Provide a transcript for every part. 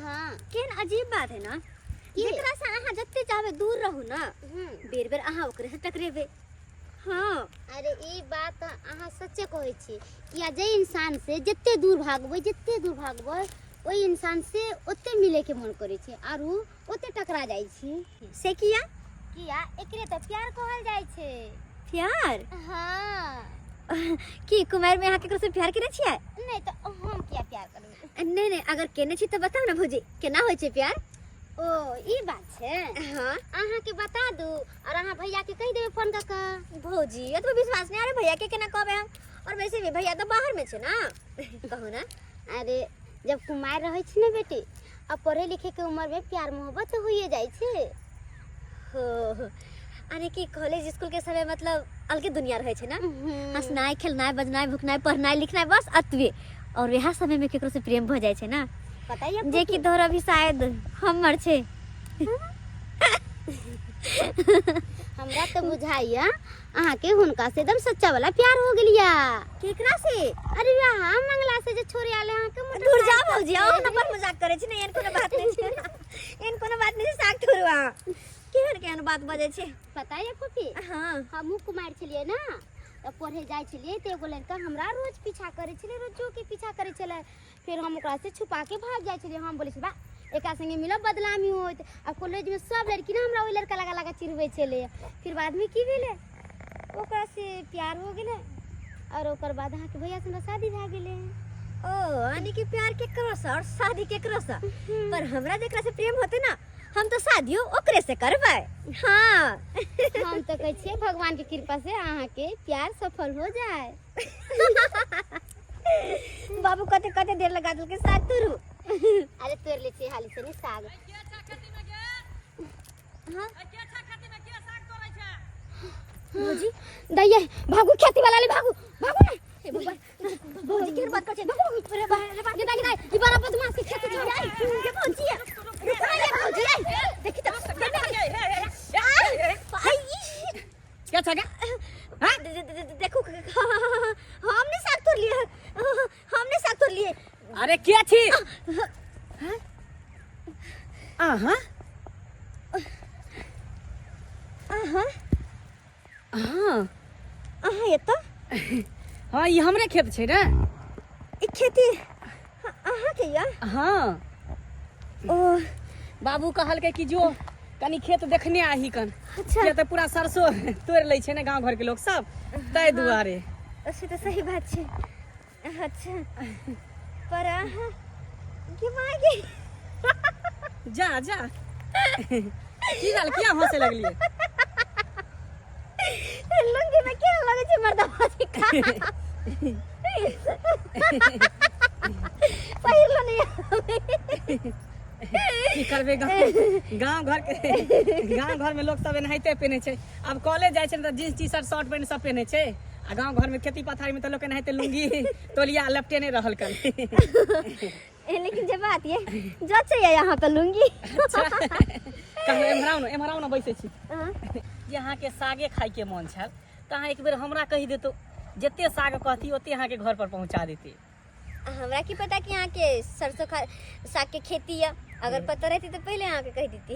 हाँ। केहन अजीब बात है ना, की? जेकरा से अहाँ जते चाहबै दूर रहू ना, बेर बेर अहाँ ओकरे से टकरेबै। हाँ। अरे ई बात तऽ अहाँ सच्चे कहै छी, किया जे इंसान से जते दूर भागबै, जते दूर भागबै, ओहि इंसान से ओते मिले के मन करै छै आरू ओते टकरा जाइ छी। से किया? किया एकरे तऽ प्यार कहल जाइ छै। प्यार? हाँ। की कुमार में अहाँ केकरो से प्यार केने छियै? नहीं तऽ हम किया प्यार करबै? नहीं नहीं, अगर केने छी तऽ बताउ ने भौजी, केना होइ छै प्यार? ओ ई बात छै। हाँ। अहाँ के बता दू और अहाँ भैया के कहि देबै फोन कऽ कऽ। भौजी एतबो विश्वास नहीं, अरे भैया के केना कहबै हम? और वैसे भी भैया तऽ बाहर में छै ना। कहू ना। अरे जब कुमार रहै छै ने बेटी, आ पढ़े लिखे के उम्र में प्यार मोहब्बत तऽ होइए जाइ छै। हो, यानी कि कॉलेज स्कूल के समय मतलब अलगे दुनिया रहै छै ना। हंसनाइ खेलनाइ बजनाइ भुकनाइ पढ़नाइ लिखनाइ बस अतबे, और वएह समय में केकरो से प्रेम भऽ जाइ छै ना। पता ये जे कि तोहर अभी शायद हमर छै। हमरा तऽ बुझाइया अहाँके हुनका से एकदम सच्चा वाला प्यार हो गेलिया। केकरा से? अरे वाह, मंगला से जे छोरी आले अहाँके मोटरसाइकिल दूर जा भौजी, से। अहाँ पर मजाक करै छी ने, एहन कोनो बात नहि छै, एहन कोनो बात नहि छै। साग थोड़ू अहाँ केहन केहन बात बजै छै। पता ये फूफी? हाँ। हमहूँ कुमार छलियै ना, तऽ पढ़े जाइ छलियै तऽ एगो लड़का हमरा रोज पीछा करै छलै, रोजो के पीछा करै छलै। फिर हम ओकरा से छुपा के भाग जाइ छलियै। हम बोलै छलियै बा एकरा संगे मिलब बदनामी होत। आ कॉलेज में सब लड़की ना हमरा ओहि लड़का लगा लगा चिढ़बै छलै। फिर बाद में की भेलै, ओकरा से प्यार हो गेलै और ओकर बाद अहाँके भैया से हमरा शादी भए गेलै। ओ यानी कि प्यार केकरो से और शादी केकरो से, पर हमरा जेकरा से प्रेम होते ना, हम तो शादियो ओकरे से करबै। हाँ। हम तो कहै छियै भगवान के कृपा से अहाँके प्यार सफल हो जाए। बाबू कते कते देर लगा देलकै साग तोरू। अरे तोड़ ले छियै हाली से ने साग। हाँ। भौजी दैया भागू, खेती वाला ले भागू, भागू ना। हे भगवान, भौजी केहन बात करै छै? भागू, भागू, अरे बा, अरे बा। निकाल, निकाल, ई बड़ा बदमाश के खेती छोड़। आई, ये भौजी है। रुक ना ये भौजी, आई। देखी तो। आई, ई। क्या छा गया? हाँ? देखो, हमने साग तोड़ लिए, हमने साग तोड़ लिए। अरे क्या छी? आहा? आहा? हाँ। आहा एतऽ? हाँ, ई हमरे खेत छै ने। ई खेती अहाँ के या? हाँ। ओ बाबू कहलकै कि जो कनी खेत देखने आही कन। अच्छा। किया तऽ पूरा सरसों तोड़ि लै छै ने गाँव घर के लोक सब, ताहि दुआरे। से तऽ सही बात छै। अच्छा, पर अहाँ के माय गे? जा जा, की भेल, किया हंसे लगलियै? लुंगी में केहन लगै छै मर्दाबाजी का? पहिरलो नहीं। की करबै, गाँव गाँव घर के गाँव घर में लोक सब एनाहिते पहिनै छै। आब कॉलेज जाइ छै ने तऽ jeans T shirt shirt pant सब पहिनै छै, आ गाँव घर में खेती पथारी में तऽ लोक एनाहिते लुंगी तौलिया लपटेने रहल कन। ए, लेकिन जे बात ये जो चाहिए यहाँ पे लुंगी। अच्छा, कहलहुँ एम्हर आउ ने, एम्हर आउ ने, बैसै छी। हाँ। जे अहाँके सागे खाइके मन छल तऽ अहाँ एक बेर हमरा कहि देतौ, जते साग कहती ओते अहाँके घर पर पहुँचा देती। हमरा की पता कि अहाँ के सरसों खा साग के खेती है, अगर पता रहती तो पहले अहाँ के कह देती।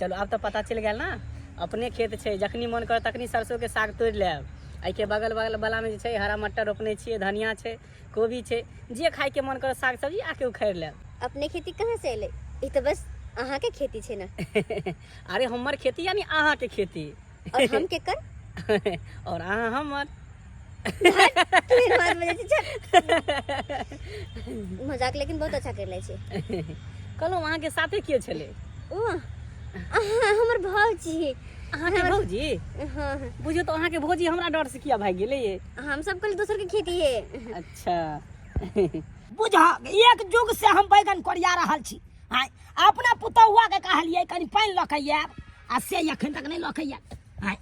चलू आब तऽ पता चलि गेल ने, अपने खेत छै, जखनी मन करत तखनी सरसों के साग तोड़ि लेब। एहिके बगल बगल बला में जे छै हरा मटर रोपने छियै, धनिया छै, कोबी छै, जे खाइके मन करत साग सब्जी आके उखाड़ि लेब। अपने खेती कहाँ से एलै? ई तऽ बस अहाँ के खेती छै ने। अरे हमर खेती यानी अहाँ के खेती। और हम केकर? और अहाँ हमर। केहन बात बजै छै, छट। मजाक लेकिन बहुत अच्छा कर लै छै। कहलहुँ अहाँके साथे के छलै? ओ अहाँ हमर भौजी। अहाँके भौजी? हाँ। बुझियौ तऽ अहाँके भौजी हमरा डर से किया भागि गेलै ये? हम सब कहली दोसर के खेती है। अच्छा। बुझह एक युग से हम बैगन कोरिया रहल छी। आँय, अपना पुतहुआ के कहलियै कनि पानि लऽ के आयब, आ से एखन तक नहि लऽ के आयल। आँय,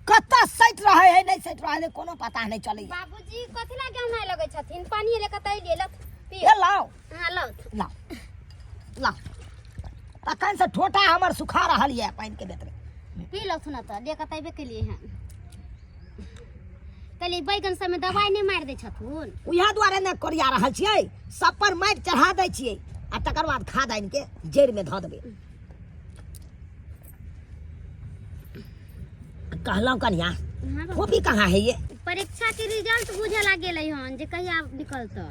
कतऽ सटि रहै है, नहि सटि रहल है, कोनो पता नहि चलैया। बाबूजी कथी ला गेहुँ लगै छथिन? पानी लऽ के तऽ एलियै, लथ पियो। ए लाउ। हाँ, लाउ। लाउ लाउ, तखन से ठोटा हमर सुखा रहल यऽ पानि के बेतरे। पी लथुन तऽ ले के तऽ अयबे केलियै हन। कहलियै बैगन सबमे दवाइ नहि मारि दै छथुन, उएह दुआरे ने कोरिया रहल छियै, सब पर माटि चढ़ा दै छियै, आ तकर बाद खाद आनि के जड़िमे धऽ देबै। कहलहुँ कनिया, हाँ बाबू। कॉपी कहाँ है ये? परीक्षा के रिजल्ट बुझे ला गेलै हन जे कहिया निकलतै।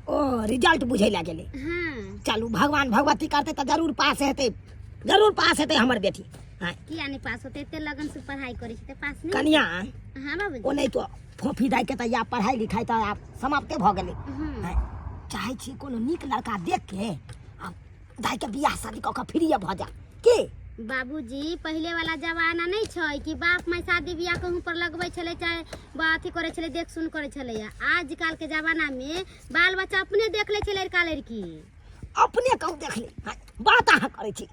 ओ रिजल्ट बुझै ला गेलै। हाँ। चलू भगवान भगवती करतै तऽ जरूर पास हेतै, जरूर पास हेतै हमर बेटी। हाँ। किया नहीं पास होते, एते लगन से पढ़ाई करै छै तऽ पास नहीं। कनिया। हाँ बाबूजी। ओ नहि तो फोफी दाइ के तऽ या पढ़ाई लिखाई तऽ आब समाप्ते भऽ गेलै। हाँ। हाँ, चाहै छी कोनो नीक लड़का देख के आ दाइ के बियाह शादी कऽ के फ्रीए भऽ जा की। बाबूजी पहिले वाला जमाना नहीं छै कि बाप माय शादी बियाह कहूँ पर लगबै छलै, चाहे अथी करै छलै, देख सुन करै छलै। आजकल के जमाना में बाल बच्चा अपने देख लै छै लड़का लड़की। अपने कहूँ देख ले। हाँ, बात अहाँ करै छी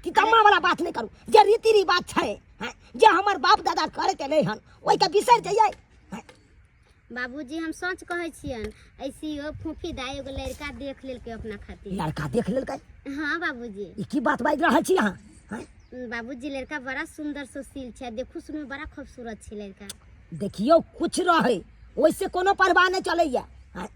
कि तम्मा वाला बात नहीं करू, जे रीति रिवाज छै, हाँ, जे हमर बाप दादा करैत एलै हन ओहिके बिसरि जइयै। हाँ। बाबूजी हम सच कहै छियन, ऐसी ओ फूफी दाई एगो लड़का देख लेलकै अपना खातिर। लड़का देख लेलकै? हाँ बाबूजी। ई की बात बाजि रहल छी अहाँ? हाँ? बाबूजी लड़का बड़ा सुंदर सुशील छै, देखू सुनू बड़ा खूबसूरत छै लड़का। देखियौ कुछ रहै ओहिसे कोनो परवाह नहि चलैया। हाँ?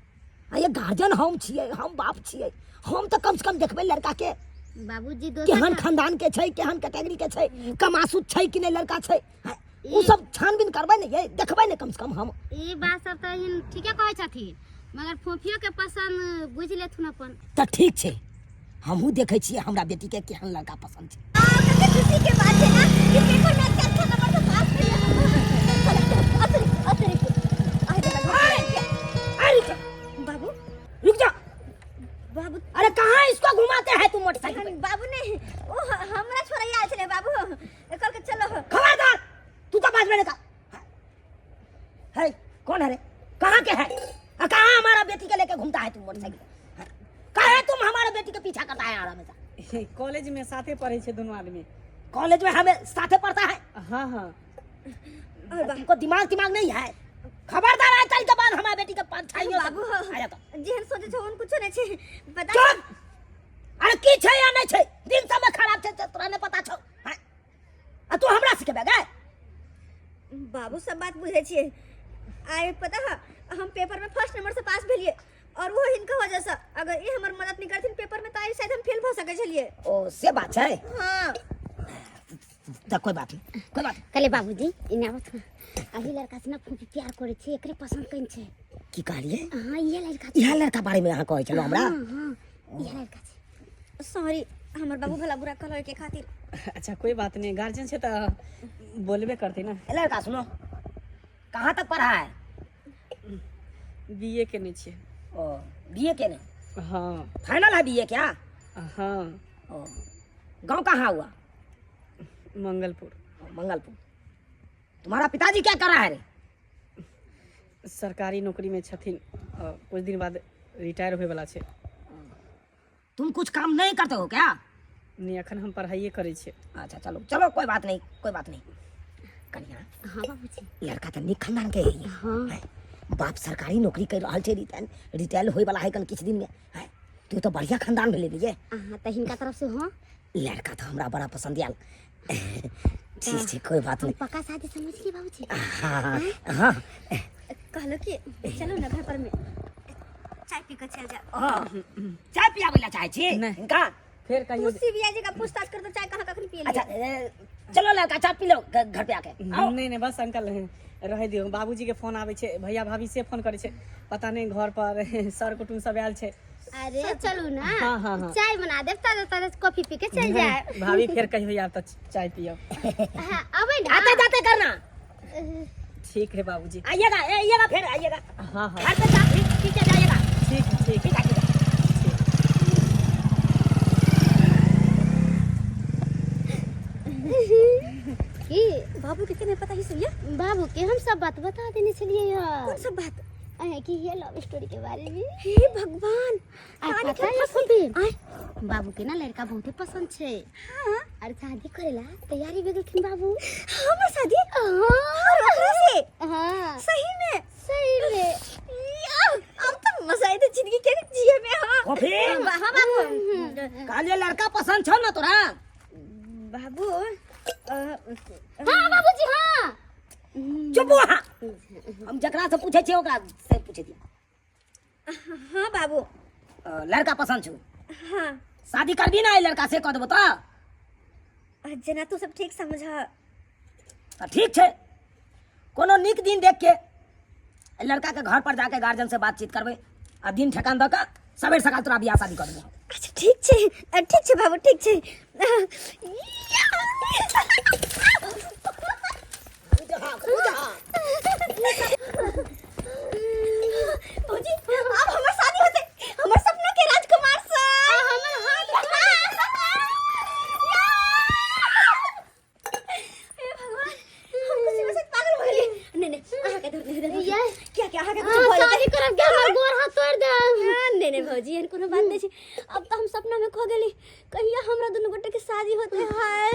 आ ये गार्जियन हम छियै, हम बाप छियै, हम तऽ कम से कम देखबै लड़का के बाबूजी दोसर केहन खानदान के छै, केहन कैटेगरी के छै, कमासुत छै कि नहि लड़का छै। हाँ, ओ सब छानबीन करबै ने ये, देखबै ने कम से कम हम। ई बात सब तऽ एहन ठीके कहै छथिन, मगर फोफियो के पसंद बुझि लेथुन अपन। तऽ ठीक छै, हमहूँ देखै छियै हमरा बेटी के केहन लड़का पसंद छै। कते खुशी के बात छै ना कि पेपर में अच्छा अच्छा नंबर से पास भेल। अतरे अतरे अरे रुक जा। बाबू रुक जा बाबू। अरे कहाँ इसको घुमाते हैं तुम मोटरसाइकिल पे? बाबू नहीं, ओ हमरा छोड़ा आयल छले बाबू, एकर के चलो। खबरदार, तू तो बाज में का है। कौन है रे, कहाँ के है, आ कहाँ हमारा बेटी के लेके घूमता है तू मोटरसाइकिल? कहे तुम हमारा बेटी के पीछा करता है हमेशा? कॉलेज में साथे पढ़े छे दोनों आदमी। कॉलेज में हमें साथे पढ़ता है? हाँ हाँ। तुमको दिमाग दिमाग नहीं है? खबरदार है चल के बाद हमारे बेटी के पास छाइयो बाबू। आया तो जेहन सोचे छो उन कुछो नहीं छे बता। चुप। अरे की छे या नहीं छे, दिन समय खराब छे तोरा नहीं पता छौ। हाँ? आ तू हमरा सिखेबे गे? बाबू सब बात बुझे छिए। आइ पता है हम पेपर में फर्स्ट नंबर से पास भेलिए और वो हिनका वजह से, अगर ये हमर मदद नहीं करथिन पेपर में तो आइ शायद हम फेल भ सके छलिए। ओ से बात छै? हाँ। त कोई बात नहीं, कोई बात नहीं। कहले बाबूजी इने आवत ना, अही लड़का से ना खूब प्यार करे छै, एकरे पसंद कइन छै। की कहलिए? हाँ इहे लड़का छै। इहे लड़का बारे में अहाँ कहै छलौ हमरा? हाँ, हाँ, इहे लड़का छै। सॉरी हमर बाबू भला बुरा कहल के खातिर। अच्छा कोई बात नहीं, गार्जियन से तो बोलबे करती ना। ए लड़का सुनो, कहाँ तक पढ़ा है? बीए के नहीं छे। ओ बीए के नहीं? हाँ। फाइनल है बीए क्या? हाँ। ओ गांव कहाँ हुआ? मंगलपुर। मंगलपुर। तुम्हारा पिताजी क्या कर रहा है रे? सरकारी नौकरी में छथिन, कुछ दिन बाद रिटायर होए वाला छे। तुम कुछ काम नहीं करते हो क्या? नहीं, अखन हम पढ़ाइए करे छे। अच्छा चलो चलो कोई बात नहीं, कोई बात नहीं। कन्या। हाँ बाबूजी। लड़का तो नीक खानदान के है। हाँ। बाप सरकारी नौकरी कर रहल छे, रिटायर होए वाला है कन किछ दिन में। हैं, तू तो बढ़िया खानदान भेले रे। हाँ, तो हिनका तरफ से। हाँ लड़का तो हमरा बड़ा पसंद आयल। ठीक ठीक कोई बात हम नहीं। पक्का शादी समझ लिए बाबूजी। हाँ हाँ। कहलो कि चलो ना घर पर में चाय पी के चल जाओ। हाँ। चाय पियाबै ला चाहे छी नहीं। हिनका? फिर कहियो। तुलसी बिया जी का पूछताछ कर तो चाय कहाँ कखन पिए? अच्छा चलो लड़का चाय पी लो घर पे आके। आओ। नहीं नहीं बस अंकल रह दियो, बाबूजी के फोन आवे छे, भैया भाभी से फोन करे छे, पता नहीं घर पर सर कुटुम सब आयल छे। अरे चलू ना। हाँ, हाँ, हाँ। चाय बना देब, ताजा ताजा कॉफी पी के चल जाए। भाभी फिर कहियो आब तो चाय पियब। हाँ, अबै ना। आते जाते करना। ठीक है बाबूजी। आइएगा, आइएगा फिर आइएगा। हाँ, हाँ। घर पे चाय पी के जाइएगा। ठीक है, ठीक। ठीक है, ठीक है। की बाबू के केना पता ही सुनिया? बाबू के हम सब बात बता देने छलिए हन। कौन सब बात? अहे कि ये लव स्टोरी के बारे में। हे भगवान। आ कहानी पता के है फंसी। सुनबी? बाबू के ना लड़का बहुत पसंद छे। हाँ। और शादी करेला तैयारी भे गेलखिन बाबू। हमर शादी? हाँ। और ओकरा से? हाँ। सही में? सही में। या, अब तो मजा आए जिंदगी के जिए में। हाँ। कॉफी? हाँ, बाबू। कहलिए लड़का पसंद छौ ना तोरा? बाबू, हाँ बाबूजी, हाँ। चुप हो। हाँ। हम जकरा से पूछे छियै ओकरा से पूछे छियै। हाँ बाबू। लड़का पसंद छौ? हाँ। शादी करबी ना एहि लड़का से कऽ देबो तऽ? जेना तू सब ठीक समझ। तऽ ठीक छै, कोनो नीक दिन देख के एहि लड़का के घर पर जाके गार्जियन से बातचीत करबै आ दिन ठेकान दऽ कऽ सबेर सकाल तोरा बियाह शादी कऽ देबो। अच्छा ठीक छै, ठीक छै बाबू, ठीक छै। भौजी अब हमर शादी होते, हमर सपना के राजकुमार से। हमर हाथ। हे भगवान, हम खुशी में से पागल हो गेलियै। नहीं नहीं, अहाँ के धर नहीं धर। ये? क्या क्या अहाँ के कुछ अहाँ भऽ शादी जेतै। करब के हमर गोर हाथ तोड़ि देब। हाँ, नहीं नहीं भौजी, एहन कोनो बात नहीं छै। अब तो हम सपना में खो गेली, कहिया हमरा दुनू गोटे के शादी होते। हाय।